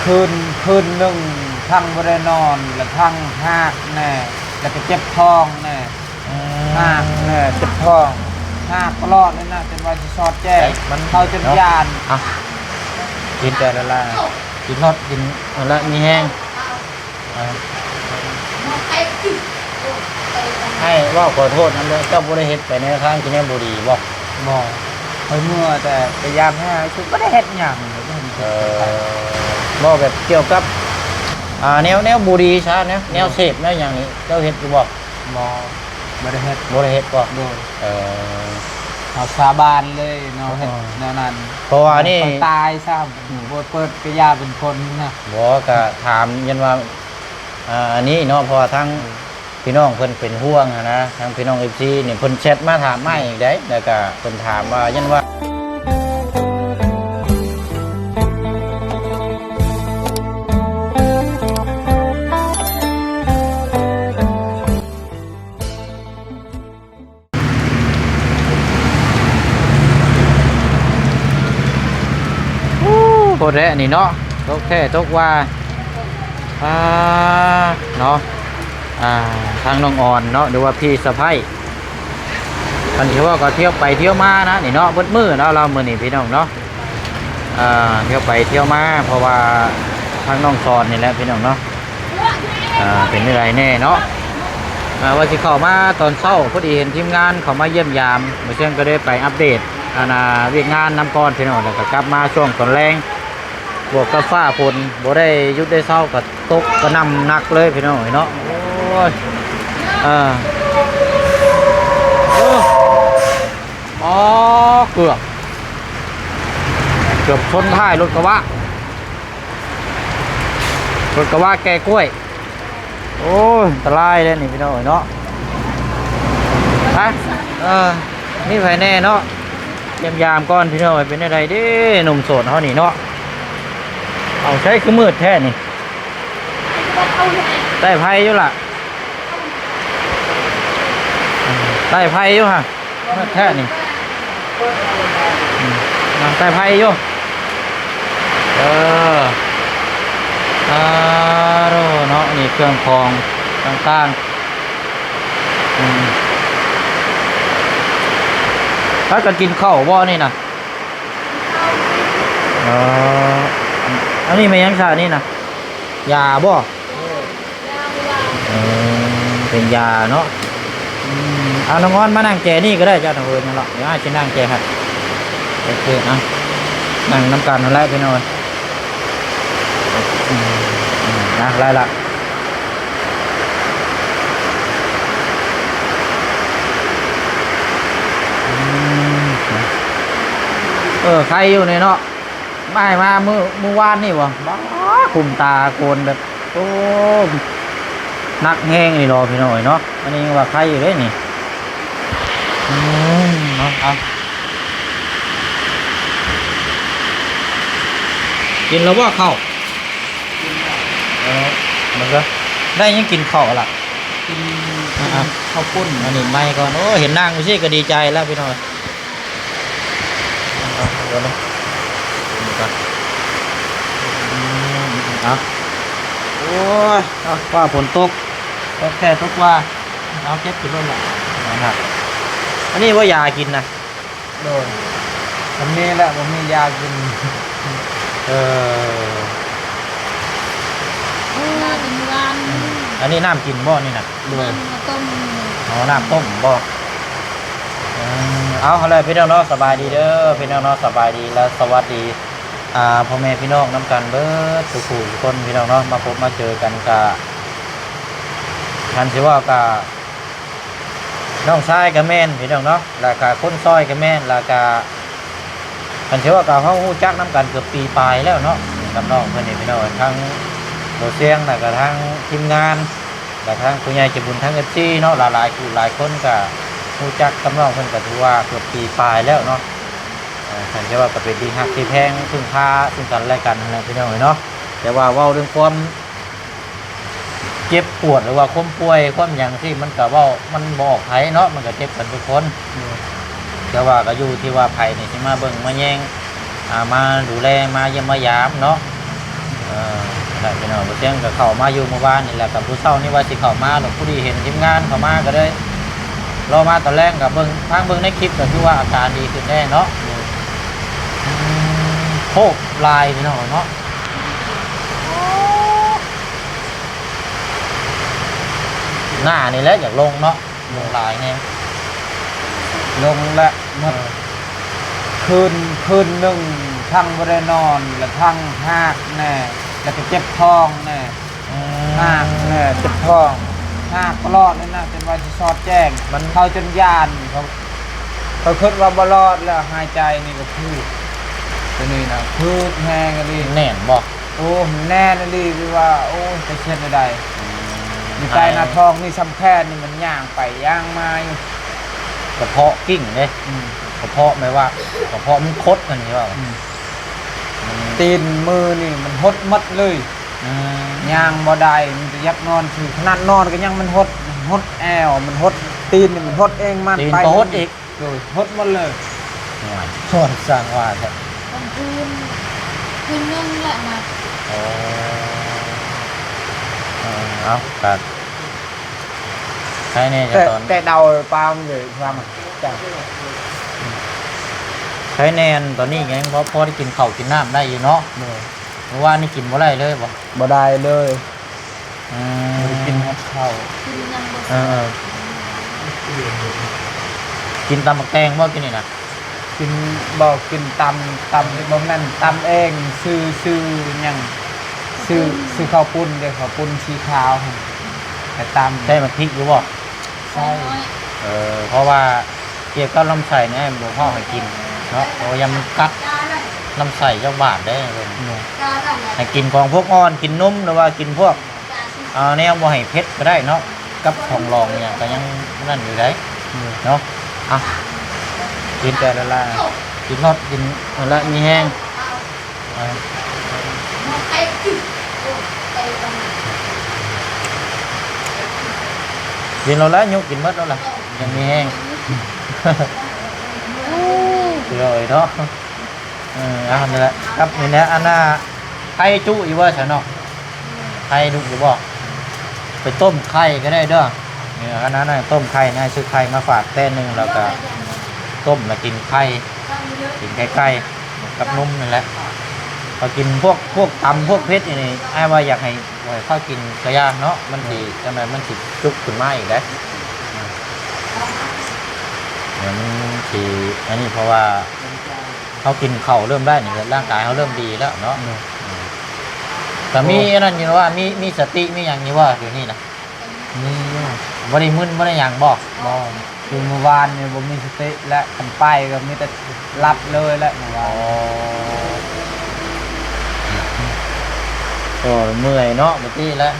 ຄືນ ຄືນໜຶ່ງທັງບໍ່ໄດ້ນອນ ແລະທັງຮາກແດ່ ແລ້ວກໍເຈັບທ້ອງແດ່ ຮາກແດ່ ເຈັບທ້ອງ ຮາກຕະຫຼອດເລີຍນະ ຈົນວ່າຊິຊອດແຈ້ ມັນເຂົ້າຈົນຢ້ານ ເນາະ ອ່ະ ກິນແຕ່ລະລາ ກິນຮອດ ກິນ ເອົາລະມີແຮງ. ອ້າຍເວົ້າຂໍໂທດນຳເດີ ເຈົ້າບໍ່ໄດ້ເຮັດໄປໃນທາງທີ່ແນວບໍ່ດີບໍ່? ບໍ່ ຂ້ອຍເມືອແຕ່ໄປຢາມແຮງ ຄືບໍ່ໄດ້ເຮັດຫຍັງເລີຍ ເອີ ເວົ້າແບບກ່ຽວກັບ ອ່າ ແນວ ແນວບໍ່ດີຊະ ແນວ ແນວເສບແນວຫຍັງນີ້ ເຈົ້າເຮັດຢູ່ບໍ່? ບໍ່ ບໍ່ໄດ້ເຮັດ ບໍ່ໄດ້ເຮັດບໍ່? ໂດຍ ເອີ ເຮົາສາບານເລີຍເນາະ ເຮັດແນວນັ້ນ ເພາະວ່ານີ້ ຂ້ອຍຕາຍຊ້ຳ ບໍ່ເປີດກະຢາເປັນຄົນນະ ບໍ່ ກະຖາມ ຢ້ານວ່າ ອ່າ ອັນນີ້ເນາະ ເພາະວ່າທາງ ເອີ ພີ່ນ້ອງເພິ່ນເປັນຫ່ວງຫັ້ນນະ ທາງພີ່ນ້ອງເອັຟຊີນີ້ ເພິ່ນແຊັດມາຖາມອ້າຍອີກໃດ໋ ແລ້ວກະເພິ່ນຖາມວ່າ ຢ້ານວ່າ ໂອ້ ໂພດແທ້ນີ້ເນາະ ຕົກແທ້ຕົກວ່າ ອ່າ ເນາະ ອ່າ ທາງນ້ອງອອນເນາະ ຫຼືວ່າພີ່ສະໃພ້ ຄັນຊິເວົ້າກໍທ່ຽວໄປທ່ຽວມານະນີ້ເນາະ ເບິດມື້ເນາະ ລາວມື້ນີ້ພີ່ນ້ອງເນາະ ອ່າ ທ່ຽວໄປທ່ຽວມາ ເພາະວ່າທາງນ້ອງສອນນີ້ແຫຼະພີ່ນ້ອງເນາະ. ອ່າ ເປັນຈັ່ງໃດແດ່ເນາະ ອ່າ ວ່າຊິເຂົ້າມາຕອນເຊົ້າ ພໍດີເຫັນທີມງານເຂົ້າມາຢ້ຽມຢາມ ບໍ່ເຊິ່ງກໍໄດ້ໄປອັບເດດ ອັນນ່າ ວຽກງານນຳກ່ອນພີ່ນ້ອງ ແລ້ວກໍກັບມາຊ່ວງຕອນແລງ ບວກກັບຟ້າຝົນ ບໍ່ໄດ້ຢຸດໄດ້ເຊົາ ກໍຕົກກະໜ່ຳໜັກເລີຍພີ່ນ້ອງເອີຍເນາະ ໂອ້ຍ ເອີ ໂອ້ ອໍ ເກືອບ ເກືອບຊົນທ້າຍລົດກະບະ ລົດກະບະແກ່ກ້ວຍ ໂອ້ຍ ອັນຕະລາຍເດ້ນີ້ພີ່ນ້ອງເອີຍເນາະ ໄປ ເອີ ມີໃຜແດ່ເນາະ ຢ້ຽມຢາມກ່ອນພີ່ນ້ອງເອີຍ ເປັນຈັ່ງໃດເດ້ ໜຸ່ມໂສດເຮົານີ້ເນາະ ເອົາ ໃສຄືມືດແທ້ນີ້ ໃຕ້ໄຟຢູ່ລະ ໃຕ້ໄຟຢູ່ຫັ້ນ ມືດແທ້ນີ້ ອືມ ນັ່ງໃຕ້ໄຟຢູ່ ເອີ ອາໂດ ເນາະ ນີ້ເຄື່ອງຂອງຕ່າງໆ ອືມ ພາກັນກິນເຂົ້າບໍ່ນີ້ນະ? ເອີ ອັນນີ້ແມ່ນຫຍັງຊະນີ້ນະ? ຢາບໍ່? ເອີ ເປັນຢາເນາະ ອືມ ເອົາ ນ້ອງອອນມານັ່ງແຈນີ້ກໍໄດ້ ເຈົ້ານະ ເອີ ນັ້ນລະ ດຽວອ້າຍຊິນັ່ງແຈໃຫ້ ໂອເຄ ເອົາ ນັ່ງນຳກັນຫັ້ນແຫຼະພີ່ນ້ອງ ອືມ ອືມ ນະ ໄດ້ລະ ອືມ ເອີ ໄຄຢູ່ນີ້ເນາະ ອ້າຍມາມື້ ມື້ວານນີ້ບໍ່ ບ້າ ຄຸມຕາໂກນແບບ ໂອ້ ໜັກແຮງອີ່ຫຼີພີ່ນ້ອງເອີຍເນາະ ອັນນີ້ຍັງວ່າໄຄຢູ່ເດ້ນີ້ ອືມ ເອົາ ເອົາ ກິນແລ້ວບໍ່ເຂົ້າ? ກິນແລ້ວ ເອີ ມັນກໍ ໄດ້ຍັງກິນເຂົ້າລະ? ກິນ ອ່າ ເຂົ້າປຸ້ນ ອັນນີ້ໃໝ່ກ່ອນ ໂອ້ ເຫັນນັ່ງຈັ່ງຊີ້ກໍດີໃຈແລ້ວພີ່ນ້ອງ. ເອົາ ເອົາ ເອົາ ໂອ້ຍ ຟ້າຝົນຕົກ ຕົກແທ້ຕົກວ່າ ເອົາເກັບຂຶ້ນລົດລະ ອັນນີ້ບໍ່ຢາກິນນະ ໂດຍ ມັນມີແຫຼະ ບໍ່ມີຢາກິນ ເອີ ມາແຕ່ມື້ວານ ອັນນີ້ນ້ຳກິນບໍ່ນີ້ນະ? ໂດຍ ນ້ຳຕົ້ມ ອໍ ນ້ຳຕົ້ມບໍ່? ເອີ ເອົາ ຫັ້ນແຫຼະພີ່ນ້ອງເນາະ ສະບາຍດີເດີພີ່ນ້ອງເນາະ ສະບາຍດີ ແລະ ສະຫວັດດີ ອ່າ ພໍ່ແມ່ພີ່ນ້ອງນຳກັນເບິດສູ່ຜູ້ທຸກຄົນພີ່ນ້ອງເນາະ ມາພົບມາເຈີກັນກະ ຄັນຊິເວົ້າກະ ນ້ອງຊາຍກະແມ່ນພີ່ນ້ອງເນາະ ແລ້ວກະຄົນຊ່ອຍກະແມ່ນ ແລ້ວກະ ຄັນຊິເວົ້າກະເຮົາຮູ້ຈັກນຳກັນເກືອບປີປາຍແລ້ວເນາະ ກັບນ້ອງເພິ່ນນີ້ພີ່ນ້ອງ ທັງບໍ່ຊຽງ ແລ້ວກະທັງທີມງານ ແລະ ທາງຜູ້ໃຫຍ່ໃຈບຸນ ທາງເອັຟຊີເນາະ ຫຼາຍໆຜູ້ຫຼາຍຄົນກະຮູ້ຈັກກັບນ້ອງເພິ່ນ ກະຖືວ່າເກືອບປີປາຍແລ້ວເນາະ ເອີ ຄັນຊິເວົ້າກະເປັນທີ່ຮັກທີ່ແພງ ເພິ່ງພາຊຶ່ງກັນແລະກັນຫັ້ນແຫຼະພີ່ນ້ອງເອີຍເນາະ ແຕ່ວ່າເວົ້າເລື່ອງຄວາມເຈັບປວດ ຫຼືວ່າຄວາມປ່ວຍຄວາມຫຍັງຊີ້ ມັນກະເວົ້າ ມັນບໍ່ອອກໃຜເນາະ ມັນກະເຈັບກັນທຸກຄົນ ແຕ່ວ່າກະຢູ່ທີ່ວ່າໃຜນີ້ຊິມາເບິ່ງມາແຍງ ອ່າ ມາດູແລ ມາຢ້ຽມມາຢາມເນາະ ເອີ ນັ້ນແຫຼະພີ່ນ້ອງ ບໍ່ຕຽງກໍເຂົ້າມາຢູ່ມື້ວານນີ້ແຫຼະ ກໍຜູ້ເຊົ້ານີ້ວ່າຊິເຂົ້າມາດອກ ພໍດີເຫັນທີມງານເຂົ້າມາ ກໍເລີຍລໍມາຕອນແລງ ກໍເບິ່ງ ທາງເບິ່ງໃນຄລິບ ກໍຄືວ່າອາການດີຂຶ້ນແດ່ເນາະ. ອືມ ໂຄບຫຼາຍພີ່ນ້ອງເນາະ ໜ້ານີ້ແຫຼະຢາກລົງເນາະ. ໂດຍ ຫຼາຍແຮງ ລົງແລ້ວໝົດ ເອີ ຄືນ ຄືນໜຶ່ງທັງບໍ່ໄດ້ນອນ ແລະທັງຮາກແດ່ ແລະກໍເຈັບທ້ອງແດ່. ອືມ ຮາກແດ່ ເຈັບທ້ອງ ຮາກຕະຫຼອດເລີຍນະ ຈົນວ່າຊິຊອດແຈ້ງ ມັນ ເຂົາຈົນຢ້ານ ເຂົາ ເຂົາຄິດວ່າບໍ່ລອດແລ້ວ ຫາຍໃຈນີ້ກໍຄື ຕົວນີ້ນະ ຄືແຮງອີ່ຫຼີ. ແໜ້ນບໍ່? ໂອ້ ແໜ້ນອີ່ຫຼີ ຄືວ່າ ໂອ້ຍ ຈະເຮັດແນວໃດ? ອືມ ຢູ່ໃຕ້ໜ້າທ້ອງນີ້ຊ່ຳແຂນນີ້ ມັນຍ່າງໄປຍ່າງມາຢູ່ ກະເພາະກິ້ງເດ້. ອືມ ກະເພາະແບບວ່າ ກະເພາະມັນຄົດຫັ້ນ ທີ່ວ່າ ອືມ ມັນ ຕີນມືນີ້ມັນຫົດໝົດເລີຍ. ອືມ ຍ່າງບໍ່ໄດ້ ມີແຕ່ຢາກນອນຊື່ ຂະໜາດນອນກໍຍັງມັນຫົດ ຫົດແອວ ມັນຫົດ ຕີນນີ້ມັນຫົດເອງ ມັນ ຕີນ ໄປ ກໍຫົດອີກ. ໂດຍ ຫົດໝົດເລີຍ. ໂອ້ຍ ຊ່າງວ່າແທ້ ກາງຄືນ ຄືນໜຶ່ງແຫຼະນະ. ໂອ້ ເອີ ເອົາ ກະໄຄແດ່ ແຕ່ ຕອນ ແຕ່ເດົາປາມເລີຍຟັງ ຈ້າ ໄຄແດ່ ຕອນນີ້ກໍຍັງພໍ ພໍໄດ້ກິນເຂົ້າກິນນ້ຳໄດ້ຢູ່ເນາະ. ໂດຍ ເມື່ອວານນີ້ກິນບໍ່ໄດ້ເລີຍບໍ່? ບໍ່ໄດ້ເລີຍ. ອືມ ບໍ່ໄດ້ກິນຮອດເຂົ້າ ກິນຍັງບໍ່ ເອີ ເອີ ກິນຕຳໝາກແຕງບໍ່ ກິນນີ້ນະ? ກິນ ບໍ່ ກິນຕຳ ຕຳ ບໍ່ແມ່ນ ຕຳເອງ ຊື້ ຊື້ຫຍັງ ຊື້ ຊື້ເຂົ້າປຸ້ນເດ້ ເຂົ້າປຸ້ນສີຂາວຫັ້ນ ໄປຕຳ. ໃສ່ໝາກພິກຢູ່ບໍ່? ໃສ່ ເອີ ເພາະວ່າ ກ່ຽວກັບລຳໄສ້ນີ້ ບໍ່ເວົ້າໃຫ້ກິນເນາະ ເພາະວ່າຢ້ານມັນກັດລຳໄສ້ເຈົ້າບາດເດ້. ໂດຍ ໃຫ້ກິນຂອງພວກອ່ອນ ກິນນົມ ຫຼືວ່າກິນພວກ ເອົາແນວບໍ່ໃຫ້ເຜັດກໍໄດ້ເນາະ ກັບຂອງລອງຫຍັງກໍຍັງນັ້ນຢູ່ໄດ໋. ໂດຍ ເນາະ ອ່ະ ກິນແຕ່ລະລາ ກິນຮອດ ກິນ ເອົາລະມີແຮງ. ກິນໂລດແລ້ວ ຍຸກກິນໝົດໂລດລະ ຍັງມີແຮງ. ໂອ້ຍ ເນາະ ເອີ ອັນນັ້ນແຫຼະ ກັບນີ້ແຫຼະ ອັນນ່າ ໄຂ່ຈຸຢູ່ບໍ່ຊະເນາະ? ໄຂ່ດຸຢູ່ບໍ່? ໄປຕົ້ມໄຂ່ກໍໄດ້ເດີ. ເອີ ອັນນັ້ນ ຕົ້ມໄຂ່ນະ ຊື້ໄຂ່ມາຝາກແຕ່ໜຶ່ງ ແລ້ວກໍຕົ້ມ ແລ້ວກິນໄຂ່ ກິນໄຂ່ໄກ່ ກັບນົມນີ້ແຫຼະ. ເຂົາກິນພວກ ພວກຕຳພວກເຜັດນີ້ ອ້າຍວ່າຢາກໃຫ້ ບໍ່ໃຫ້ເຂົາກິນກະຢ່າເນາະ ມັນຊິ ເອີ ຈັ່ງໃດມັນຊິຈຸກຂຶ້ນມາອີກເດ້. ເອີ ມັນຊິອັນນີ້ ເພາະວ່າເຮົາກິນເຂົ້າເລີ່ມໄດ້ນີ້ ແບບຮ່າງກາຍເຮົາເລີ່ມດີແລ້ວເນາະ. ເອີ ກໍມີ ໂອ້ ອັນນັ້ນຢູ່ວ່າ ມີ ມີສະຕິມີຫຍັງຢູ່ບໍ່ ດຽວນີ້ນະ? ມີຢູ່. ບໍ່ໄດ້ມຶນບໍ່ໄດ້ຫຍັງບໍ່? ບໍ່. ຄືມື້ວານນີ້ບໍ່ມີສະຕິ ແລະຄັນໄປກໍມີແຕ່ຫຼັບເລີຍແຫຼະມື້ວານ. ອໍ ກໍເມື່ອຍເນາະ ປະຕິແຫຼະ.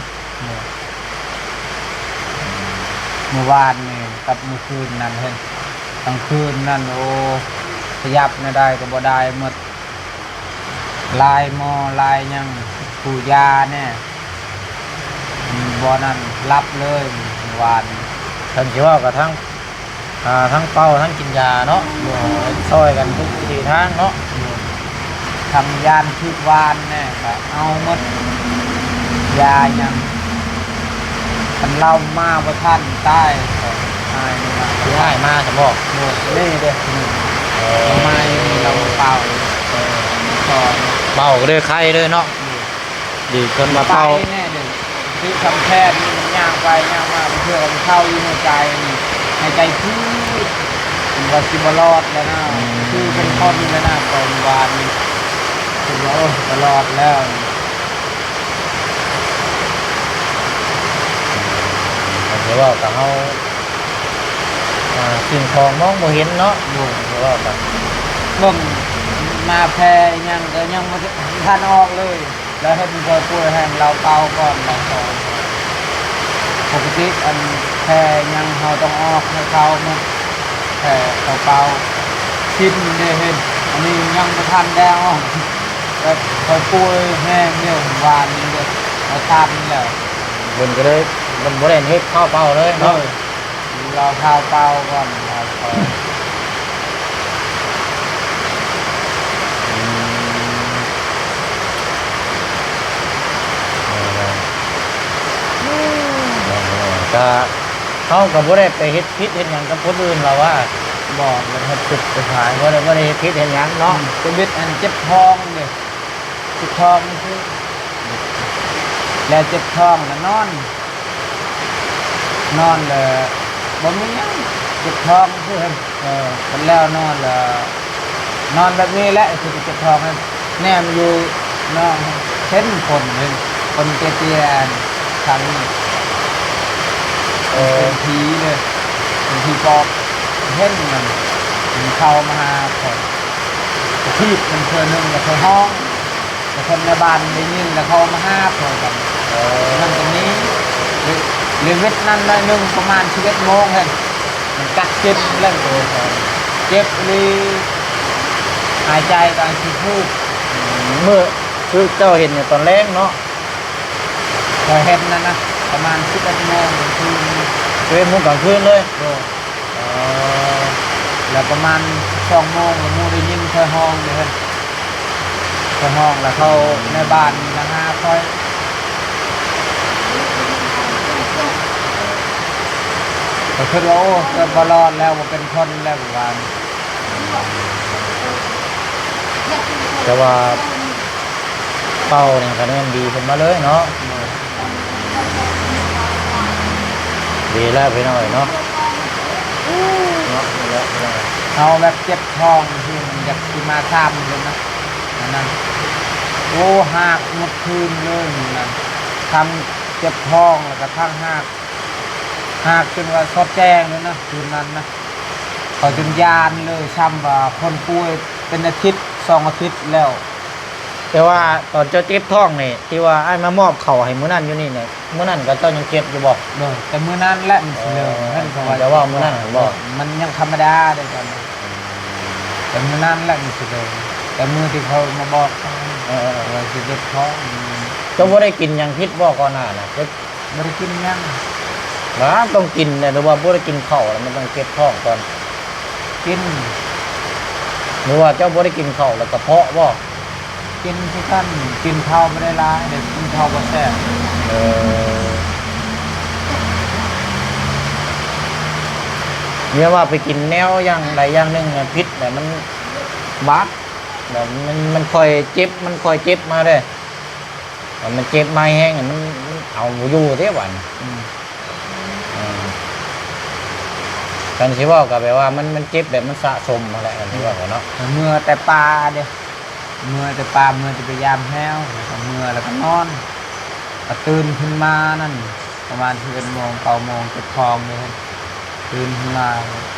ມື້ວານນີ້ກັບມື້ຄືນນັ້ນ ເຫັນກາງຄືນນັ້ນ ໂອ້ ຂະຫຍັບແນວໃດກໍບໍ່ໄດ້ໝົດ. ລາຍໝໍລາຍຫຍັງ ປູຢາແດ່ ບໍ່ນັ້ນ ຫຼັບເລີຍມື້ວານ. ຄັນຊິເວົ້າກໍທັງ ອ່າ ທັງເປົ່າທັງກິນຢາເນາະ. ໂດຍ. ຊ່ອຍກັນທຸກວິທີທາງເນາະ. ໂດຍ. ທັງຢ້ານຖືກຫວານແດ່ ກໍເອົາໝົດ ຢາຫຍັງ. ຄັນລາວມາບໍ່ທັນ ຕາຍ ອ້າຍນີ້ມາ ຄືອ້າຍມາຊັ້ນບໍ? ໂດຍ ນີ້ເດ້ ນີ້ ເອີ ມາຢູ່ນີ້ລາວເປົ່າ ເອີ ເປົ່າກໍເລີຍໄຄເລີຍເນາະ. ດີ ເພິ່ນວ່າເປົ່າ ໄປແນ່ເດ້ ຄືຄຳແຄບນີ້ ມັນຍ່າງໄປຍ່າງມາ ບາງເທື່ອກໍເຂົ້າຢູ່ຫົວໃຈນີ້ ຫາຍໃຈຄື ເພິ່ນວ່າຊິບໍ່ລອດແລ້ວນະ. ອືມ ຄືເປັນຄົນແລ້ວນະ ຕອນວານນີ້ ເພິ່ນວ່າ ໂອ້ຍ ບໍ່ລອດແລ້ວ. ເອີ ກໍຄືເວົ້າກັບເຮົາ ອ່າ ສິ່ງຂອງມອງບໍ່ເຫັນເນາະ. ໂດຍ. ຄືເວົ້າກັນ ເບິ່ງມາແພອີຫຍັງກໍຍັງບໍ່ທັນອອກເລີຍ ແລ້ວເຫັນເຂົາປ່ວຍແຮງ ລາວເປົ່າກ່ອນ ລາວເປົ່າ. ປົກກະຕິອັນແພຫຍັງເຮົາຕ້ອງອອກໃຫ້ເຂົາໝົດ ແພເຂົາເປົ່າ ຊິນເດ້ເຫັນ ອັນນີ້ຍັງບໍ່ທັນໄດ້ອອກ. ແບບຂ້ອຍປ່ວຍແຮງເດ້ ວານນີ້ເດ້ ບໍ່ທັນແລ້ວ. ເພິ່ນກໍເລີຍ ເພິ່ນບໍ່ໄດ້ເຮັດເຂົ້າເປົ່າເລີຍເນາະ. ໂດຍ. ລໍເຂົ້າເປົ່າກ່ອນ ລໍເຂົ້າ. ອືມ. ເຮົາກໍບໍ່ໄດ້ໄປເຮັດຜິດເຮັດຫຍັງກັບຄົນອື່ນລະວ່າ. ບໍ່ ບໍ່ໄດ້ເຮັດຜິດເຮັດຮ້າຍ ບໍ່ໄດ້ ບໍ່ໄດ້ເຮັດຜິດເຮັດຫຍັງເນາະ. ອືມ ຊີວິດອັນເຈັບທ້ອງເດ້ ເຈັບທ້ອງຊື່ ແລ້ວເຈັບທ້ອງລະນອນ ນອນລະບໍ່ມີຫຍັງ ເຈັບທ້ອງຊື່. ເອີ ເປັນແລ້ວນອນລະ ນອນແບບນີ້ແຫຼະ ຄືເຈັບທ້ອງຫັ້ນ ແນມຢູ່ເນາະ ເຫັນຄົນ ເຫັນຄົນເຕ້ຍໆ ທາງນີ້ ເອີ ເປັນຜີເດ້ ເປັນຜີປອບ ເຫັນມັນ ມັນເຂົ້າມາຫາຂ້ອຍ ກະຖີບມັນເທື່ອໜຶ່ງ ແລ້ວຂ້ອຍຮ້ອງ ແລ້ວຄົນໃນບ້ານໄດ້ຍິນ ແລ້ວເຂົາມາຫາຂ້ອຍກັນ. ເອີ ມັນກໍມີ ເລ ເລເວັດນັ້ນໜ້ອຍໜຶ່ງ ປະມານສິບເອັດໂມງເຫັນ ມັນກັດເຈັບແລ້ວໂຕຂ້ອຍ ເຈັບອີ່ຫຼີ ຫາຍໃຈກໍອາດຊິຄືບ. ອືມ ມື້ ຄືເຈົ້າເຫັນຢູ່ຕອນແລງເນາະ? ຂ້ອຍເຫັນນັ້ນນະ ປະມານສິບເອັດໂມງກາງຄືນ ສິບເອັດໂມງກາງຄືນເລີຍ. ໂດຍ ເອີ ແລ້ວປະມານສອງໂມງ ໝູ່ໄດ້ຍິນຂ້ອຍຮ້ອງເດ້ ຂ້ອຍຮ້ອງ ແລ້ວເຂົາ ອືມ ໃນບ້ານລະຫາຂ້ອຍ ຂ້ອຍຄິດວ່າ ໂອ້ ເກືອບບໍ່ລອດແລ້ວ ບໍ່ເປັນຄົນແລ້ວ ປະມານ. ແຕ່ວ່າເປົ້ານີ້ຄະແນນດີຂຶ້ນມາເລີຍເນາະ. ໂດຍ ດີແລ້ວພີ່ນ້ອງເອີຍເນາະ ເນາະ ນີ້ແຫຼະພີ່ນ້ອງ ເຮົາແບບເຈັບທ້ອງທີ່ມັນຢາກຊິມາຊ້ຳເລີຍນະ ອັນນັ້ນ ໂອ້ ຮາກໝົດຄືນເລີຍມື້ນັ້ນ ທັງເຈັບທ້ອງ ແລ້ວກະທັງຮາກ ຮາກຈົນວ່າສອດແຈ້ງເລີຍນະ ຄືນນັ້ນນະ ເຂົາຈົນຢ້ານເລີຍ ຊ້ຳວ່າຄົນປ່ວຍເປັນອາທິດສອງອາທິດແລ້ວ. ແຕ່ວ່າຕອນເຈົ້າເຈັບທ້ອງນີ້ ທີ່ວ່າອ້າຍມາມອບເຂົ້າໃຫ້ມື້ນັ້ນຢູ່ນີ້ນະ ມື້ນັ້ນກໍເຈົ້າຍັງເຈັບຢູ່ບໍ່? ໂດຍ ແຕ່ມື້ນັ້ນແຫຼະມັນຊິເລີງ ອໍ ເພິ່ນກໍວ່າ ແຕ່ວ່າມື້ນັ້ນຫັ້ນບໍ່? ມັນຍັງທຳມະດາເດ້ຕອນນັ້ນ ອືມ ແຕ່ມື້ນັ້ນແຫຼະມັນຊິເລີງ ແຕ່ມື້ທີ່ເຂົາມາບອກ ເອີ ເອີ ວ່າຊິເຈັບທ້ອງ. ເຈົ້າບໍ່ໄດ້ກິນຫຍັງຜິດບໍ່ກ່ອນໜ້ານະ? ບໍ່ໄດ້ກິນຫຍັງ. ຫວາ ຕ້ອງກິນແຫຼະ ຫຼືວ່າບໍ່ໄດ້ກິນເຂົ້າແລ້ວມັນຕ້ອງເຈັບທ້ອງກ່ອນ? ກິນ. ຫຼືວ່າເຈົ້າບໍ່ໄດ້ກິນເຂົ້າແລ້ວກະເພາະບໍ່? ກິນຄືກັນ ກິນເຂົ້າບໍ່ໄດ້ຫຼາຍເດ້ ກິນເຂົ້າບໍ່ແຊບ. ເອີ ແມ່ນວ່າໄປກິນແນວຢ່າງໃດຢ່າງໜຶ່ງນະ ຜິດແຫຼະ ມັນບາດ ແລ້ວມັນ ມັນຄ່ອຍເຈັບ ມັນຄ່ອຍເຈັບມາເດ້. ມັນເຈັບມາແຮງ ມັນ ມັນເອົາບໍ່ຢູ່ເດ້ບາດນີ້. ອືມ ເອີ ຄັນຊິເວົ້າກໍແບບວ່າມັນ ມັນເຈັບແບບມັນສະສົມຫັ້ນແຫຼະ ຄັນຊິເວົ້າເນາະ. ເມື່ອແຕ່ປ່າເດ້ ເມື່ອແຕ່ປ່າ ເມື່ອແຕ່ໄປຢາມແຮ້ວ ແລ້ວກໍເມື່ອ ແລ້ວກໍນອນ ກໍຕື່ນຂຶ້ນມານັ້ນ ປະມານສິບເອັດໂມງ ເກົ້າໂມງ ເຈັບທ້ອງເດ້. ຕື່ນຂຶ້ນມາ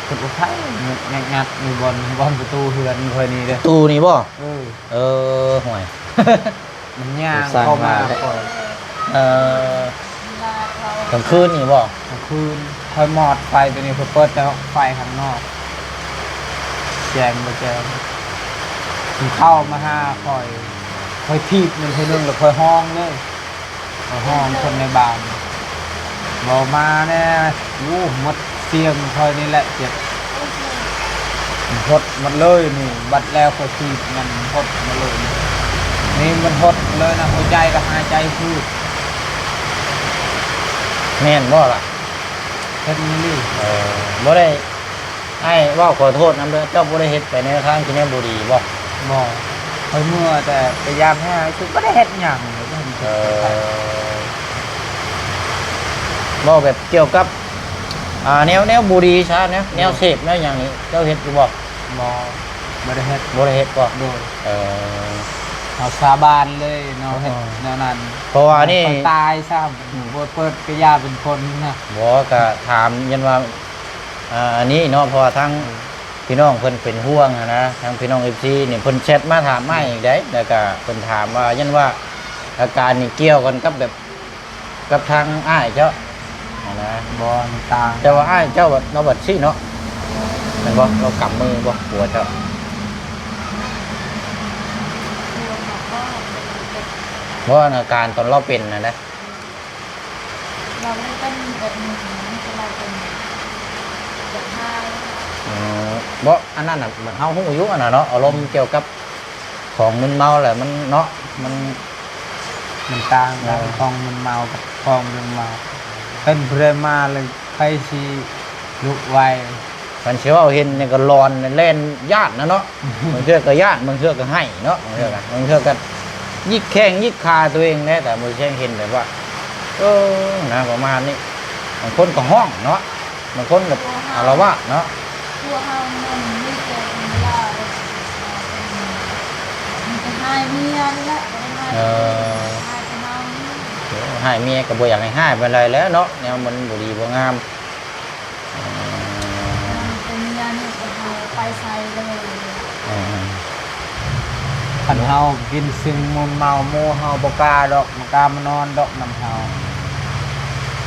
ເພິ່ນກໍໄປງຶດງັດຢູ່ບ່ອນ ບ່ອນປະຕູເຮືອນຂ້ອຍນີ້ເດ້. ປະຕູນີ້ບໍ່? ເອີ ເອີ ຫ່ວຍ ມັນຍ່າງເຂົ້າມາ ເອີ ກາງຄືນນີ້ບໍ່? ກາງຄືນ ຂ້ອຍມອດໄຟຕົວນີ້ ຂ້ອຍເປີດແຕ່ໄຟຂ້າງນອກ ແຈ້ງບໍ່ແຈ້ງ ມັນເຂົ້າມາຫາຂ້ອຍ ຂ້ອຍຖີບມັນເທື່ອໜຶ່ງ ແລ້ວຂ້ອຍຮ້ອງເລີຍ ຂ້ອຍຮ້ອງຄົນໃນບ້ານ ເວົ້າມາແດ່ ໂອ້ ໝົດ ສຽງຂ້ອຍນີ້ແຫຼະເຈັບ ມັນຫົດໝົດເລີຍນີ້ ບັດແລ້ວຂ້ອຍຖີບມັນຫົດໝົດເລີຍນີ້ ມັນຫົດໝົດເລີຍນະ ຫົວໃຈກໍຫາຍໃຈຄື. ແມ່ນບໍ່ລະ? ເຮັດອີ່ຫຼີ. ເອີ ບໍ່ໄດ້ ອ້າຍເວົ້າຂໍໂທດນຳເດີ ເຈົ້າບໍ່ໄດ້ເຮັດໄປໃນທາງທີ່ແນວບໍ່ດີບໍ່? ບໍ່ ຂ້ອຍເມື່ອແຕ່ໄປຢາມແຮ້ວ ຄືບໍ່ໄດ້ເຮັດຫຍັງເລີຍ. ເອີ ເວົ້າແບບກ່ຽວກັບ ອ່າ ແນວ ແນວບໍ່ດີຊະ ແນວ ແນວເສບແນວຫຍັງນີ້ ເຈົ້າເຮັດຢູ່ບໍ່? ບໍ່ ບໍ່ໄດ້ເຮັດ. ບໍ່ໄດ້ເຮັດບໍ່? ໂດຍ. ເອີ ເຮົາສາບານເລີຍເນາະ ເຮັດແນວນັ້ນ ເພາະວ່ານີ້ ຂ້ອຍຕາຍຊ້ຳ ບໍ່ເປີດກະຢ່າເປັນຄົນນະ. ບໍ່ ກະຖາມ ຢ້ານວ່າ ອ່າ ອັນນີ້ເນາະ ເພາະວ່າທາງ ເອີ ພີ່ນ້ອງເພິ່ນເປັນຫ່ວງຫັ້ນນະ ທາງພີ່ນ້ອງເອັຟຊີນີ້ ເພິ່ນແຊັດມາຖາມອ້າຍອີກໃດ໋ ແລ້ວກະເພິ່ນຖາມວ່າ ຢ້ານວ່າອາການນີ້ກ່ຽວກັນກັບແບບ ກັບທາງອ້າຍເຈົ້າຫັ້ນນະ. ບໍ່ ມັນຕ່າງ ແຕ່ວ່າອ້າຍເຈົ້າບັດ ລາວບັດຊີ້ເນາະ ແມ່ນບໍ່? ລາວກຳມືບໍ່ ຜົວເຈົ້າ? ບໍ່ ອາການຕອນລາວເປັນຫັ້ນນະ ລາວບໍ່ໄດ້ເປັນແບບນີ້ ມີແຕ່ລາວເປັນແບບຖ່າຍ. ອືມ ບໍ່ ອັນນັ້ນນະ ເຮົາຮູ້ຢູ່ຫັ້ນນະເນາະ ອາລົມກ່ຽວກັບຂອງມຶນເມົາແຫຼະ ມັນເນາະ ມັນ ມັນຕ່າງກັນ ເອີ ຂອງມຶນເມົາກັບຂອງບໍ່ໄດ້ເມົາ ເປັນຜູ້ໃດມາແລ້ວ ຊິລຸກໄຫວ. ຄັນຊິເວົ້າເຫັນນີ້ກໍຫຼອນແລ່ນຢ້ານນະເນາະ. ບາງເທື່ອກໍຢ້ານ ບາງເທື່ອກໍໄຫ້ເນາະ. ບາງເທື່ອກໍ ບາງເທື່ອກໍຍິກແຂ້ງຍິກຂາຕົວເອງແດ່ ແຕ່ບໍ່ແຊງເຫັນແບບວ່າ ເອີ ນະ ປະມານນີ້. ບາງຄົນກໍຮ້ອງເນາະ ບາງຄົນກໍອາລະວາດເນາະ. ຕົວເຮົາມັນມີແຕ່ເວລາ ເອີ ມີແຕ່ຮ້າຍເມຍນີ້ແຫຼະ ບໍ່ໄດ້ຮ້າຍ ເອີ ຮ້າຍແຕ່ເຮົານີ້. ໂອ້ ຮ້າຍເມຍກໍບໍ່ຢາກໃຫ້ຮ້າຍປານໃດແຫຼະເນາະ ແນວມັນບໍ່ດີບໍ່ງາມ. ເອີ ແຕ່ເມຍນີ້ກໍບໍ່ໄປໃສເລີຍ. ເອີ ຄັນເຮົາກິນສິ່ງມຶນເມົາ ໝູ່ເຮົາບໍ່ກ້າດອກ ບໍ່ກ້າມານອນດອກນຳເຮົາ.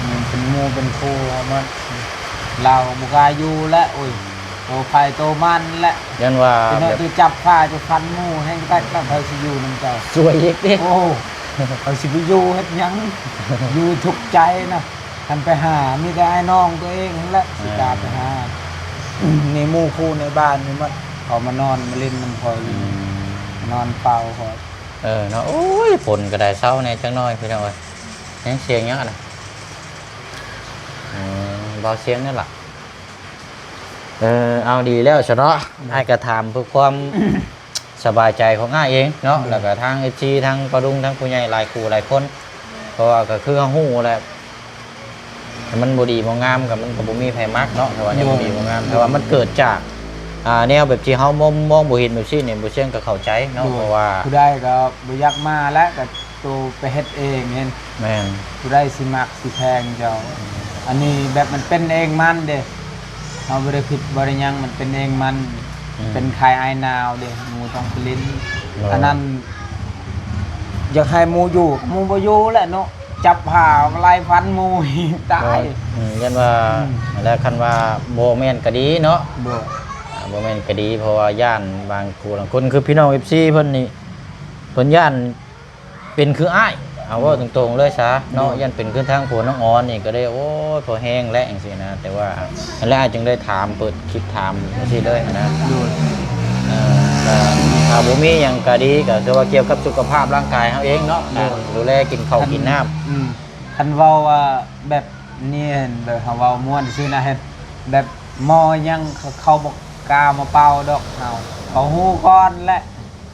ມັນເປັນໝູ່ເປັນຄູ່ເຮົາໝົດ ລາວບໍ່ກ້າຢູ່ແຫຼະ. ໂອ້ຍ ໂຕໃຜໂຕມັນແຫຼະ. ຢ້ານວ່າ ເປັນເຮົາ ແບບ ໄປຈັບຂ້າຈະຟັນໝູ່ແຮງແຕກແລ້ວ ໃຜຊິຢູ່ນຳເຈົ້າ? ສວຍອີກຕິ. ໂອ້ ເຮົາຊິໄປຢູ່ເຮັດຫຍັງ? ຢູ່ທຸກໃຈນະ. ຄັນໄປຫາມີແຕ່ອ້າຍນ້ອງຕົວເອງຫັ້ນແຫຼະ ເອີ ຊິກ້າໄປຫາ. ນີ້ໝູ່ຄູ່ໃນບ້ານນີ້ໝົດ ເຂົາມານອນມາຫຼິ້ນນຳຂ້ອຍຢູ່. ອືມ ນອນເຝົ້າຂ້ອຍ. ເອີເນາະ. ໂອ້ຍ ຝົນກໍໄດ້ເຊົາແດ່ຈັກໜ້ອຍພີ່ນ້ອງເອີຍ. ຍັງສຽງຫຍັງຫັ້ນນະ? ເອີ ເບົາສຽງນັ້ນລະ. ເອີ ເອົາ ດີແລ້ວຊະເນາະ. ອືມ ອ້າຍກໍຖາມເພື່ອຄວາມ ສະບາຍໃຈຂອງອ້າຍເອງເນາະ. ໂດຍ ແລ້ວກໍທາງເອັຟຊີ ທາງປ້າລຸງ ທາງຜູ້ໃຫຍ່ຫຼາຍຄູ່ຫຼາຍຄົນ ເພາະວ່າກໍຄືເຮົາຮູ້ແຫຼະ ມັນບໍ່ດີບໍ່ງາມ ກໍມັນກໍບໍ່ມີໃຜມັກເນາະ ຖ້າວ່າຍັງ ໂດຍ ບໍ່ດີບໍ່ງາມ. ໂດຍ ແຕ່ວ່າມັນເກີດຈາກ ອ່າ ແນວແບບທີ່ເຮົາມອງ ມອງບໍ່ເຫັນແບບຊີ້ນີ້ ບໍ່ເຊີງກໍເຂົ້າໃຈເນາະ. ໂດຍ ເພາະວ່າ ຜູ້ໃດກໍບໍ່ຢາກມາແຫຼະ ກໍໂຕໄປເຮັດເອງເຫັນ. ແມ່ນ ຜູ້ໃດຊິມັກຊິແພງເຈົ້າ. ອືມ ອັນນີ້ແບບມັນເປັນເອງມັນເດ້ ເຮົາບໍ່ໄດ້ຜິດບໍ່ໄດ້ຫຍັງ ມັນເປັນເອງມັນ. ອືມ ເປັນໄຂ້ໄອໜາວເດ້ ໝູ່ຕ້ອງໄປຫຼິ້ນ. ໂດຍ ອັນນັ້ນ ຢາກໃຫ້ໝູ່ຢູ່ ໝູ່ບໍ່ຢູ່ແຫຼະເນາະ ຈັບຜ້າໄລ່ຟັນໝູ່ ຕາຍ. ອືມ ຢ້ານວ່າ ອືມ ແລ້ວຄັນວ່າບໍ່ແມ່ນກໍດີເນາະ. ບໍ່ ອ່າ ບໍ່ແມ່ນກໍດີ ເພາະວ່າຢ້ານບາງຄູ່ບາງຄົນ ຄືພີ່ນ້ອງເອັຟຊີເພິ່ນນີ້ ເພິ່ນຢ້ານ ເປັນຄືອ້າຍ ເອົາເວົ້າ ອືມ ຕົງໆເລີຍຊະເນາະ. ໂດຍ ຢ້ານເປັນຄືທາງຜົວນ້ອງອອນນີ້ກໍໄດ້ ໂອ້ຍ ພໍແຮງແລ້ວຈັ່ງຊີ້ນະ. ແຕ່ວ່າ ອັນແລະ ອ້າຍຈຶ່ງໄດ້ຖາມ ເປີດຄລິບຖາມຈັ່ງຊີ້ເລີຍນະ. ໂດຍ ເອີ ກໍຖ້າບໍ່ມີຫຍັງກໍດີ ກໍຄືວ່າກ່ຽວກັບສຸຂະພາບຮ່າງກາຍເຮົາເອງເນາະ. ໂດຍ ການດູແລກິນເຂົ້າກິນນ້ຳ. ອືມ ຄັນເວົ້າວ່າແບບນີ້ ແບບເຮົາເວົ້າມ່ວນຊື່ນະ ເຮັດແບບໝໍຫຍັງ ເຂົາບໍ່ກ້າມາເປົ່າດອກເຮົາ ເຂົາຮູ້ກ່ອນແຫຼະ.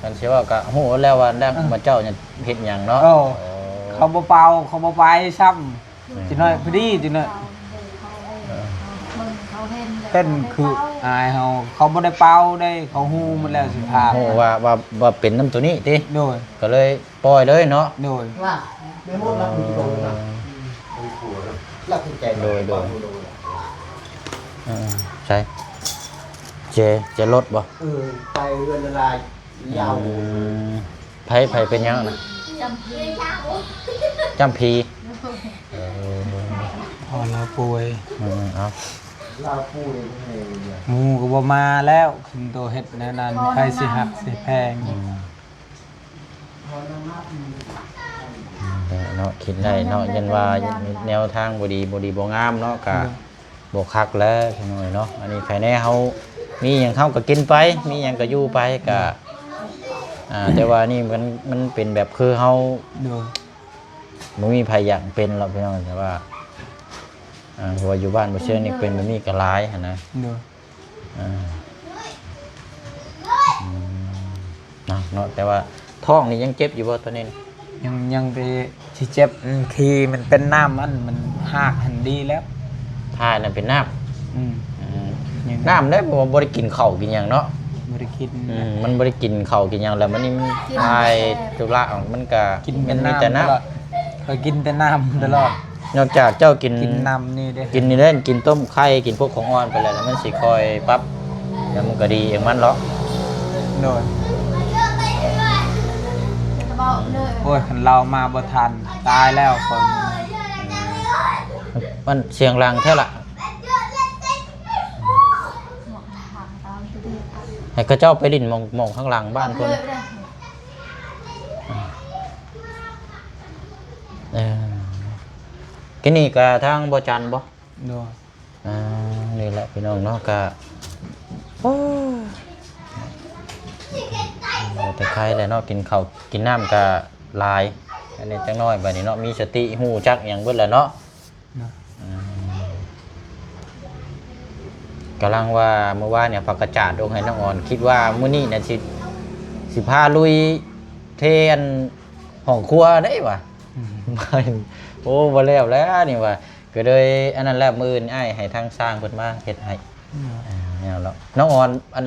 ຄັນຊິເວົ້າກໍຮູ້ແລ້ວວ່າ ເອີ ວ່າເຈົ້າເຮັດຫຍັງເນາະ. ໂອ້ ເຂົາບໍ່ເປົ່າ ເຂົາບໍ່ໄປຊ້ຳ. ອືມ ຈັກໜ້ອຍພໍດີ ຈັກໜ້ອຍ. ເອີ ເປັນຄືອ້າຍເຮົາ ເຂົາບໍ່ໄດ້ເປົ່າເດ້ ເຂົາຮູ້ໝົດແລ້ວ ສະພາບ ຮູ້ວ່າ ວ່າ ວ່າເປັນນຳໂຕນີ້ຕິ. ໂດຍ ກໍເລີຍປ່ອຍເລີຍເນາະ. ໂດຍ ວ່າແມ່ມົດລັກມີໂຕນະ. ອືມ ລັກໃຈ. ໂດຍ ໂດຍ ເອີ ໃສ ເຈ ເຈລົດບໍ່? ເອີ ໄປເຮືອນລາຍ ຍາວ. ອືມ ໃຜ ໃຜເປັນຫຍັງນະ? ຈຳຜີ. ຈຳຜີ. ເອີ ພໍ່ລາວປ່ວຍ. ອືມ ເອົາ ລາວປ່ວຍ. ໝູ່ກໍບໍ່ມາແລ້ວ ຄັນໂຕເຮັດແນວນັ້ນ ໃຜຊິຮັກຊິແພງ. ອືມ ເນາະ ຄິດໄດ້ເນາະ ຢ້ານວ່າແນວທາງບໍ່ດີ ບໍ່ດີບໍ່ງາມເນາະ ກະ ໂດຍ ບໍ່ຄັກແລ້ວຈັກໜ້ອຍເນາະ. ອັນນີ້ໃຜແນ່ ເຮົາມີຫຍັງເຮົາກໍກິນໄປ ມີຫຍັງກໍຢູ່ໄປ ກະ ໂດຍ ອ່າ ແຕ່ວ່ານີ້ມັນ ມັນເປັນແບບຄືເຮົາ ໂດຍ ບໍ່ມີໃຜຢາກເປັນຫຼອກພີ່ນ້ອງ ແຕ່ວ່າ ອ່າ ເພາະວ່າຢູ່ບ້ານບໍ່ເຊີງນີ້ເປັນແບບນີ້ກໍຫຼາຍຫັ້ນນະ. ໂດຍ ອ່າ ອືມ ເນາະ ເນາະ ແຕ່ວ່າທ້ອງນີ້ຍັງເຈັບຢູ່ບໍ່ຕອນນີ້? ຍັງ ຍັງໄປຊິເຈັບ ອືມ ຂີ້ມັນເປັນນ້ຳ ອັນມັນຮາກຫັ້ນດີແລ້ວ ຖ່າຍນັ້ນເປັນນ້ຳ. ອືມ ອືມ ຍັງ ນ້ຳໄດ້ ບໍ່ ບໍ່ໄດ້ກິນເຂົ້າກິນຫຍັງເນາະ. ບໍ່ໄດ້ກິນ ອືມ ມັນບໍ່ໄດ້ກິນເຂົ້າກິນຫຍັງແລ້ວ ມັນນີ້ມັນຖ່າຍຈຸລະອອກ ມັນກະກິນແຕ່ນ້ຳ ມີແຕ່ນ້ຳ ຂ້ອຍກິນແຕ່ນ້ຳຕະຫຼອດ. ນອກຈາກເຈົ້າກິນ ກິນນ້ຳນີ້ເດ້ ກິນນີ້ເດ້ ກິນຕົ້ມໄຂ່ ກິນພວກຂອງອ່ອນໄປແລ້ວ ແລ້ວມັນຊິຄ່ອຍປັບ ແລ້ວມັນກໍດີເອງມັນເນາະ. ໂດຍ ໂອ້ຍ ຄັນລາວມາບໍ່ທັນ ຕາຍແລ້ວຂ້ອຍ. ມັນສຽງດັງແທ້ລະ ໃຫ້ເຂົາເຈົ້າໄປຫຼິ້ນໝ່ອງ ໝ່ອງຂ້າງຫຼັງບ້ານເພິ່ນ. ເອີ ກິນນີ້ກະທາງບໍ່ຈັນບໍ່? ໂດຍ ອ່າ ນີ້ແຫຼະພີ່ນ້ອງເນາະ ກະ ໂອ້ ແຕ່ໄຄແຫຼະເນາະ ກິນເຂົ້າກິນນ້ຳກະຫຼາຍ ອັນນີ້ຈັກໜ້ອຍບາດນີ້ເນາະ ມີສະຕິຮູ້ຈັກຫຍັງເບິດແລ້ວເນາະ. ເນາະ ອືມ ກຳລັງວ່າມື້ວານນີ້ຝາກກະຈາດລົງໃຫ້ນ້ອງອອນ ຄິດວ່າມື້ນີ້ນະຊິ ຊິພາລຸຍເທອັນຫ້ອງຄົວໄດ້ຫວາ. ອືມ ໂອ້ ບໍ່ແລ້ວແລ້ວນີ້ຫວາ ກໍເລີຍອັນນັ້ນແຫຼະ ມື້ອື່ນອ້າຍໃຫ້ທາງຊ່າງເພິ່ນມາເຮັດໃຫ້. ອືມ ອ່າ ແນວເນາະ ນ້ອງອອນ ອັນ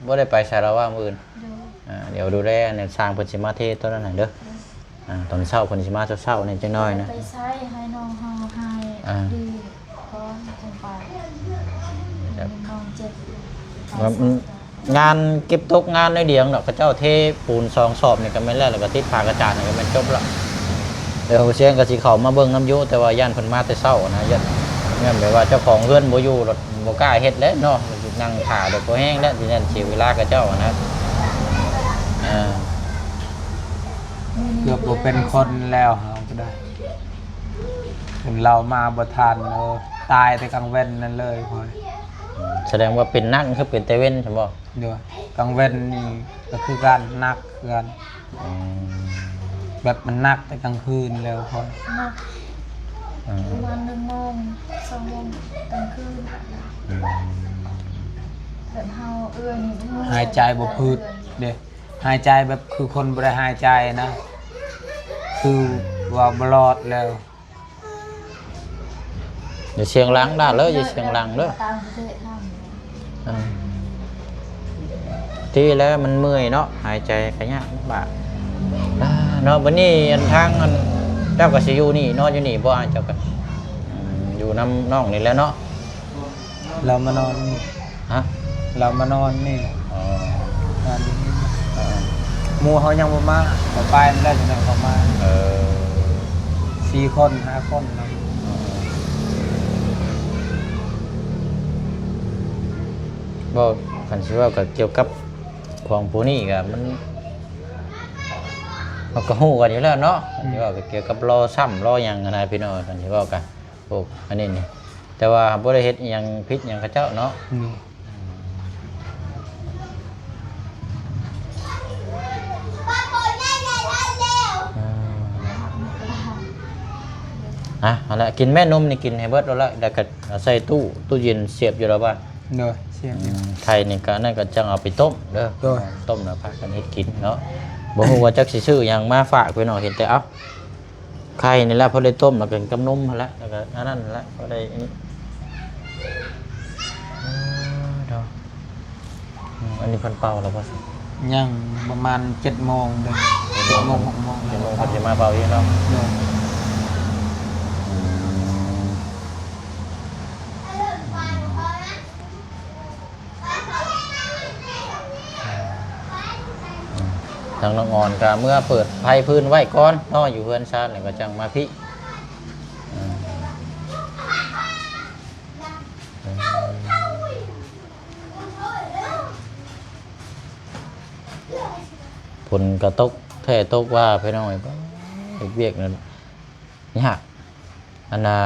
ບໍ່ໄດ້ໄປໃສລະຫວາມື້ອື່ນ? ໂດຍ ອ່າ ດຽວດູແລ ອັນນັ້ນຊ່າງເພິ່ນຊິມາເທຕົວນັ້ນໃຫ້ເດີ. ໂດຍ ອ່າ ຕອນເຊົ້າເພິ່ນຊິມາເຊົ້າໆນີ້ຈັກໜ້ອຍນະ. ໄປໃຊ້ໃຫ້ນ້ອງເຮົາໃຫ້ ອ່າ ດີກ່ອນຈັ່ງໄປ. ແບບ ນ້ອງເຈັບ ມັນ ງານເກັບຕົກງານໜ້ອຍດຽວດອກ ເຂົາເຈົ້າເທປູນສອງສອບນີ້ກໍແມ່ນແລ້ວ ແລ້ວກໍຕິດຝາກະຈາດນີ້ກໍແມ່ນຈົບລະ. ແລ້ວເຊຍງກໍຊິເຂົ້າມາເບິ່ງນຳຢູ່ ແຕ່ວ່າຢ້ານເພິ່ນມາແຕ່ເຊົ້ານະ ຢ້ານ ຢ້ານແບບວ່າເຈົ້າຂອງເຮືອນບໍ່ຢູ່ ລະບໍ່ກ້າເຮັດແຫຼະເນາະ ນັ່ງຖ້າແລ້ວກໍແຮງແລ້ວ ຊິຢ້ານເສຍເວລາເຂົາເຈົ້ານະ. ອ່າ ເກືອບບໍ່ເປັນຄົນແລ້ວເຮົາກໍໄດ້ ເພິ່ນເລົ່າມາບໍ່ທັນ ເອີ ຕາຍແຕ່ກາງເວັນນັ້ນເລີຍຂ້ອຍ. ສະແດງວ່າເປັນໜັກຄືເປັນແຕ່ເວັນຊັ້ນບໍ່? ໂດຍ ກາງເວັນນີ້ກໍຄືກັນ ໜັກຄືກັນ. ອືມ ແບບມັນໜັກແຕ່ກາງຄືນແລ້ວຂ້ອຍ ໜັກ ອ່າ ປະມານໜຶ່ງໂມງ ສອງໂມງກາງຄືນ. ອືມ ແບບເຮົາເອື້ອຍນີ້ ຫາຍໃຈບໍ່ຜືດເດ້ ຫາຍໃຈແບບຄືຄົນບໍ່ໄດ້ຫາຍໃຈນະ ຄືວ່າບໍ່ລອດແລ້ວ. ຢ່າສຽງດັງດາເດີ ຢ່າສຽງດັງເດີ. ຕ່າງປະເທດເຮົາ ອ່າ ທີ່ແລ້ວມັນເມື່ອຍເນາະ ຫາຍໃຈກະຍາກລຳບາກ ອ່າ ເນາະ. ບັດນີ້ອັນທາງອັນເຈົ້າກໍຊິຢູ່ນີ້ ນອນຢູ່ນີ້ບໍ່? ອ້າຍເຈົ້າກໍ ອືມ ຢູ່ນຳນ້ອງນີ້ແຫຼະເນາະ. ລາວມານອນນີ້ ຮະ? ລາວມານອນນີ້. ອໍ ນອນຢູ່ນີ້. ເອີ ໝູ່ເຮົາຍັງບໍ່ມາ ເຂົາໄປແລ້ວຈັ່ງໃດເຂົາມາ. ເອີ ສີ່ຄົນ ຫ້າຄົນເນາະ. ເອີ ບໍ່ ຄັນຊິເວົ້າກໍກ່ຽວກັບຂອງພວກນີ້ກໍມັນ ເຮົາກໍຮູ້ກັນຢູ່ແລ້ວເນາະ. ອືມ ຄັນຊິເວົ້າກໍກ່ຽວກັບລໍຊ້ຳລໍຫຍັງຫັ້ນນະ ພີ່ນ້ອງ ຄັນຊິເວົ້າກໍ ພວກອັນນີ້ນີ້ ແຕ່ວ່າບໍ່ໄດ້ເຮັດອີ່ຫຍັງຜິດຫຍັງເຂົາເຈົ້າເນາະ. ອືມ ອ່າ ຫັ້ນແຫຼະ ກິນແມ່ນົມນີ້ ກິນໃຫ້ເບິດໂລດລະ ແລ້ວກໍເອົາໃສ່ຕູ້ ຕູ້ເຢັນສຽບຢູ່ລະບາດ. ໂດຍ ສຽບຢູ່. ອືມ ໄຂ່ນີ້ກໍ ອັນນັ້ນກໍຈັ່ງເອົາໄປຕົ້ມເດີ. ໂດຍ ຕົ້ມແລ້ວພາກັນເຮັດກິນເນາະ. ບໍ່ຮູ້ວ່າຈັກຊິຊື້ຫຍັງມາຝາກພີ່ນ້ອງ ເຫັນແຕ່ ເອົ້າ ໄຂ່ນີ້ແຫຼະ ພໍໄດ້ຕົ້ມ ແລ້ວກໍກັບນົມຫັ້ນແຫຼະ ແລ້ວກໍອັນນັ້ນແຫຼະ ພໍໄດ້ອັນນີ້. ເອີ ເນາະ ອືມ ອັນນີ້ເພິ່ນເປົ່າແລ້ວບໍ່? ຍັງ ປະມານເຈັດໂມງເດີ ເຈັດໂມງ ຫົກໂມງ ເຈັດໂມງເພິ່ນຊິມາເປົ່າອີກເນາະ. ໂດຍ ອືມ ທາງນ້ອງອອນກໍເມືອເປີດໄຟຟືນໄວ້ກ່ອນເນາະ ຢູ່ເຮືອນຊານແລ້ວກໍຈັ່ງມາພີ້. ອືມ ຝົນກໍຕົກແທ້ຕົກວ່າ ພີ່ນ້ອງເອີຍ ເຮັດວຽກນັ້ນ ຍາກ ອັນນ່າ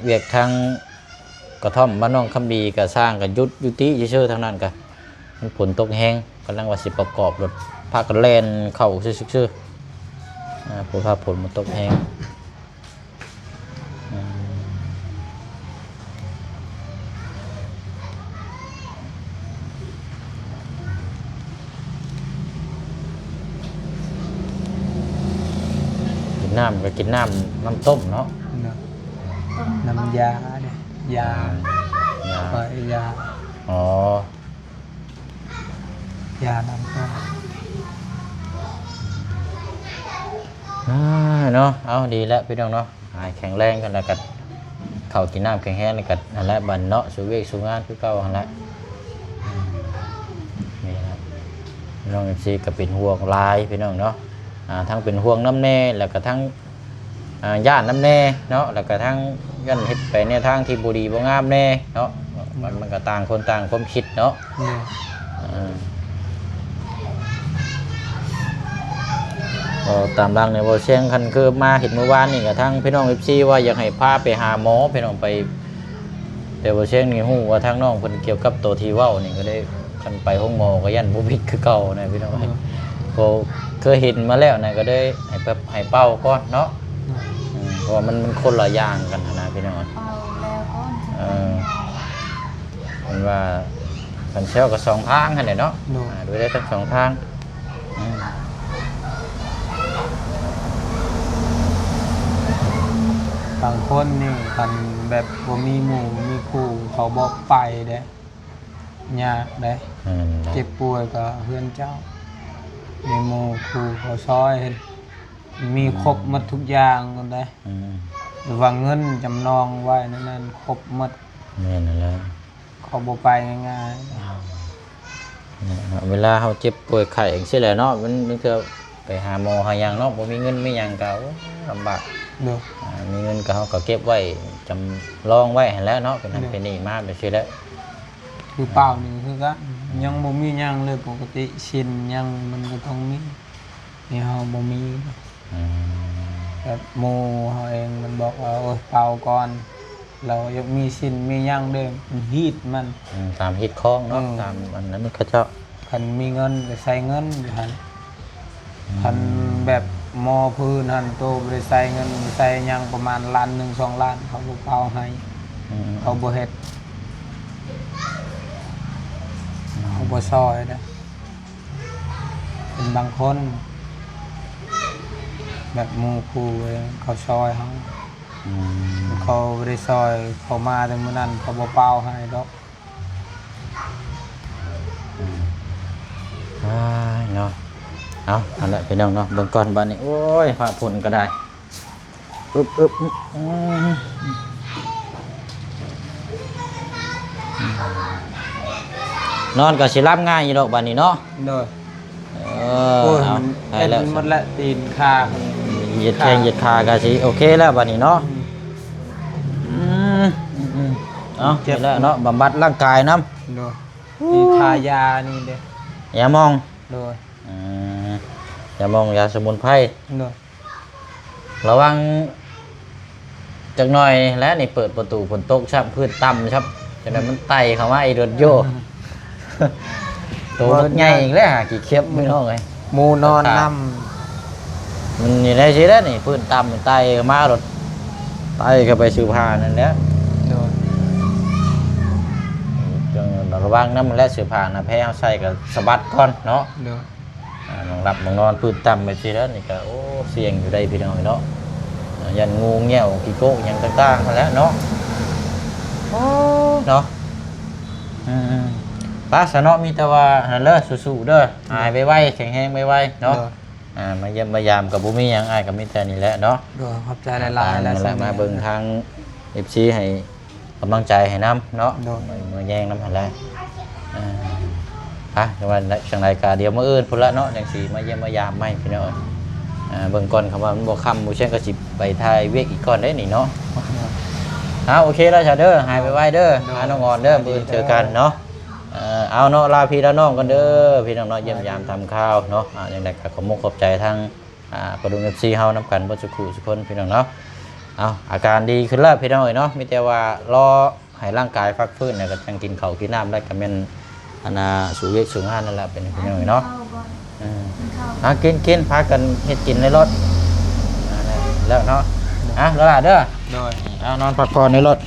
ວຽກທາງກະທ່ອມບ້ານໜອງຄຳດີກະຊ່າງກະຢຸດຍຸຕິຊື່ໆ ທາງນັ້ນກະ ມັນຝົນຕົກແຮງ ກຳລັງວ່າຊິປະກອບລົດ ພາກັນແລ່ນເຂົ້າຊື່ໆ ອ່າ ເພາະວ່າຝົນມັນຕົກແຮງ. ກິນນ້ຳກໍກິນນ້ຳ ນ້ຳຕົ້ມເນາະ ນ້ຳຢາເດ້ ຢາ ຢາ ຂ້ອຍຢາ ອໍ ຢານ້ຳຕົ້ມ ອ່າ ເນາະ. ເອົາ ດີແລ້ວພີ່ນ້ອງເນາະ ໃຫ້ແຂງແຮງກັນ ແລ້ວກໍເຂົ້າກິນນ້ຳແຂງແຮງ ແລ້ວກໍຫັ້ນແຫຼະ ບັດເນາະ ສູ່ວຽກສູ່ງານຄືເກົ່າຫັ້ນແຫຼະ. ນີ້ແຫຼະ ນ້ອງເອັຟຊີກໍເປັນຫ່ວງຫຼາຍພີ່ນ້ອງເນາະ ອ່າ ທັງເປັນຫ່ວງນຳແດ່ ແລ້ວກໍທັງ ອ່າ ຢ້ານນຳແດ່ເນາະ ແລ້ວກໍທັງຢ້ານເຮັດໄປແນວທາງທີ່ບໍ່ດີບໍ່ງາມແດ່ເນາະ ມັນ ມັນກໍຕ່າງຄົນຕ່າງຄວາມຄິດເນາະ. ໂດຍ ອ່າ ກໍຕາມຫຼັງນີ້ ເວົ້າສຽງ ຄັນຄືມາເຫັນມື້ວານນີ້ ກໍທາງພີ່ນ້ອງເອັຟຊີວ່າຢາກໃຫ້ພາໄປຫາໝໍ ພີ່ນ້ອງໄປ ແຕ່ວ່າສຽງນີ້ຮູ້ວ່າທາງນ້ອງເພິ່ນກ່ຽວກັບໂຕທີ່ເວົ້ານີ້ ກໍໄດ້ ຄັນໄປໂຮງໝໍກໍຢ້ານບໍ່ຜິດຄືເກົ່ານະພີ່ນ້ອງ. ໂດຍ ກໍເຄີຍເຫັນມາແລ້ວນະ ກໍໄດ້ໃຫ້ແບບໃຫ້ເປົ່າກ່ອນເນາະ. ໂດຍ ອືມ ເພາະວ່າມັນ ມັນຄົນລະຢ່າງກັນຫັ້ນນະພີ່ນ້ອງ. ເປົ່າແລ້ວກ່ອນ ເອີ ເພິ່ນວ່າ ຄັນແຊວກໍສອງທາງຫັ້ນແຫຼະເນາະ ໂດຍ ອ່າ ໂດຍໄດ້ທັງສອງທາງ ອືມ ບາງຄົນນີ້ຄັນແບບບໍ່ມີໝູ່ມີຄູ່ ເຂົາບໍ່ໄປເດ້ ຍາກເດ້ ແມ່ນແຫຼະ ເຈັບປ່ວຍກໍເຮືອນເຈົ້າ ມີໝູ່ຄູ່ເຂົາຊ່ອຍ ມີ ອືມ ຄົບໝົດທຸກຢ່າງພຸ້ນເດ້ ອືມ ຫຼືວ່າເງິນຈຳນອງໄວ້ໃນນັ້ນຄົບໝົດ ແມ່ນຫັ້ນແຫຼະ ເຂົາບໍ່ໄປງ່າຍໆ ເວລາເຮົາເຈັບປ່ວຍໄຂ້ຈັ່ງຊີ້ແຫຼະເນາະ ມັນ ມັນຄືໄປຫາໝໍຫາຫຍັງເນາະ ບໍ່ມີເງິນມີຫຍັງກໍ ໂອ້ ລຳບາກ ໂດຍ ອ່າ ມີເງິນກໍເຮົາກໍເກັບໄວ້ ຈຳລອງໄວ້ຫັ້ນແຫຼະເນາະ ເປັນນັ້ນ ໂດຍ ເປັນນີ້ມາແບບຊີ້ແຫຼະ ຄືເປົ່ານີ້ຄືກັນ ອືມ ຍັງບໍ່ມີຫຍັງເລີຍ ປົກກະຕິສິນຫຍັງມັນກໍຕ້ອງມີ ນີ້ເຮົາບໍ່ມີ ອືມ ແບບໝູ່ເຮົາເອງມັນບອກວ່າ ໂອ້ຍ ເປົ່າກ່ອນ ລາວຢາກມີສິນມີຫຍັງເດ້ ມັນຮີດມັນ ອືມ ຕາມຮີດຄອງເນາະ ເອີ ຕາມອັນນັ້ນເຂົາເຈົ້າ ຄັນມີເງິນກໍໃຊ້ເງິນຢູ່ຫັ້ນ ອືມ ຄັນແບບໝໍພື້ນຫັ້ນ ໂຕບໍ່ໄດ້ໃຊ້ເງິນໃຊ້ຫຍັງປະມານລ້ານໜຶ່ງ ສອງລ້ານ ເຂົາບໍ່ເປົ່າໃຫ້ ອືມ ເຂົາບໍ່ເຮັດ ອືມ ເຂົາບໍ່ຊ່ອຍເດ້ ເປັນບາງຄົນ ແບບໝູ່ຄູ່ເຂົາຊ່ອຍເຮົາ ອືມ ເຂົາບໍ່ໄດ້ຊ່ອຍ ເຂົາມາແຕ່ມື້ນັ້ນ ເຂົາບໍ່ເປົ່າໃຫ້ດອກ ອືມ ອ້າຍເນາະ ເອົາ ຫັ້ນແຫຼະພີ່ນ້ອງເນາະ ເບິ່ງກ່ອນບາດນີ້ ໂອ້ຍ ຟ້າຝົນກໍໄດ້ ອຶບ ອຶບ ອືມ ນອນກໍຊິຫຼັບງ່າຍຢູ່ດອກບາດນີ້ເນາະ ໂດຍ ເອີ ໂອ້ຍ ເອົາ ມັນ ໄດ້ແລ້ວ ເອັນໝົດແລ້ວ ຕີນຂາ ເຫຍດແຂ້ງ ຂາ ເຫຍດຂາກໍຊິໂອເຄແລ້ວບາດນີ້ເນາະ ອືມ ອືມ ອືມ ເອົາ ເຈັບ ນີ້ແຫຼະເນາະ ບຳບັດຮ່າງກາຍນຳ ໂດຍ ມີທາຢານີ້ເດ້ ຢາໝອງ ໂດຍ ອືມ ຢາໝອງ ຢາສະໝຸນໄພ ໂດຍ ລະວັງຈັກໜ່ອຍແຫຼະນີ້ ເປີດປະຕູຝົນຕົກຊ້ຳ ພື້ນຕ່ຳຊ້ຳ ຈັ່ງໃດມັນໄຕ່ເຂົ້າມາອີກໂດດໂຢ ອືມ ໂຕບັກໃຫຍ່ອີກແລ້ວ ຫາຂີ້ເຂັບພີ່ນ້ອງເອີຍ ໝູນອນນຳ ມັນຢູ່ໃນຊີ້ແຫຼະນີ້ ພື້ນຕ່ຳໄຕ່ເຂົ້າມາໂດດ ໄຕ່ເຂົ້າໄປເສື້ອຜ້ານັ້ນແຫຼະ ໂດຍ ຈັ່ງລະວັງນຳແຫຼະ ເສື້ອຜ້າໜ້າແພເຮົາໃສ່ກໍສະບັດກ່ອນເນາະ ໂດຍ ອ່າ ນອນຫຼັບນອນພື້ນຕ່ຳໄປຊີ້ແລ້ວນີ້ກໍ ໂອ້ ສ່ຽງຢູ່ໄດ໋ພີ່ນ້ອງເນາະ ຢ້ານງູເຫງ້ຽວ ຂີ້ໂກະຫຍັງຕ່າງໆຫັ້ນແຫຼະເນາະ ໂອ້ ເນາະ ອືມໆ ໄປຊະເນາະ ມີແຕ່ວ່າຫັ້ນເລີ ສູ້ໆເດີ ຫາຍໄວໆ ແຂງແຮງໄວໆເນາະ ໂດຍ ອ່າ ມາຢ້ຽມມາຢາມກໍບໍ່ມີຫຍັງ ອ້າຍກໍມີແຕ່ນີ້ແຫຼະເນາະ ໂດຍ ຂອບໃຈຫຼາຍໆ ອ່າ ແລະ ມາເບິ່ງທາງ ເອັຟຊີ ໃຫ້ ກຳລັງໃຈໃຫ້ນຳເນາະ ໂດຍ ມາແຍ່ງນຳຫັ້ນແຫຼະ ອ່າ ອ່ະ ຈັ່ງວ່າ ຈັ່ງໃດກະດຽວມື້ອື່ນພຸ້ນລະເນາະ ຈັ່ງຊິມາຢ້ຽມມາຢາມໃໝ່ພີ່ນ້ອງເອີຍ ອ່າ ເບິ່ງກ່ອນ ຄຳວ່າມັນບໍ່ຄ່ຳ ມື້ແຊງກໍຊິໄປຖ່າຍວຽກອີກກ່ອນເດ້ນີ້ເນາະ ອ່າ ໂອເຄລະຊະເດີ ຫາຍໄວໆເດີ ໂດຍ ອ່າ ນ້ອງອອນເດີ ມື້ອື່ນເຈີກັນເນາະ ເອີ ເອົາເນາະ ລາພີ່ລານ້ອງກັນເດີ ພີ່ນ້ອງເນາະ ຢ້ຽມຢາມຖາມຂ່າວເນາະ ອ່າ ຈັ່ງໃດກໍຂອບມຸກຂອບໃຈທາງ ອ່າ ປະດຸງ ເອັຟຊີ ເຮົານຳກັນເບິດສູ່ຄູ່ສູ່ຄົນພີ່ນ້ອງເນາະ ເອົາ ອາການດີຂຶ້ນແລ້ວພີ່ນ້ອງເອີຍເນາະ ມີແຕ່ວ່າລໍໃຫ້ຮ່າງກາຍພັກຟື້ນ ແລ້ວກໍຈັ່ງກິນເຂົ້າກິນນ້ຳ ແລ້ວກໍແມ່ນ ອັນນ່າ ສູ່ວຽກສູ່ງານນັ້ນແຫຼະ ເປັນພີ່ນ້ອງເອີຍເນາະ ກິນເຂົ້າກ່ອນ ເອີ ກິນເຂົ້າ ອ່າ ກິນ ກິນ ພາກັນເຮັດກິນໃນລົດ ອ່າ ແລ້ວເນາະ ອ່າ ໂດຍ ເດີຫຼ້າເດີ ໂດຍ ເອົາ ນອນພັກຜ່ອນໃນລົດ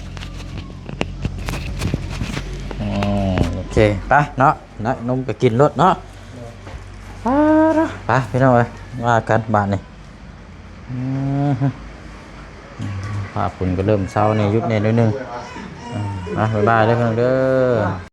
ອືມ ໂອເຄ ໄປເນາະ ນະ ນົມກໍກິນໂລດເນາະ ໂດຍ ໄປ ພີ່ນ້ອງເອີຍ ວ່າກັນບາດນີ້ ອືມ ຟ້າຝົນກໍເລີ່ມເຊົາແດ່ ຢຸດແດ່ໜ້ອຍໜຶ່ງ ອ່າ ບາຍບາຍເດີ ພີ່ນ້ອງເດີ.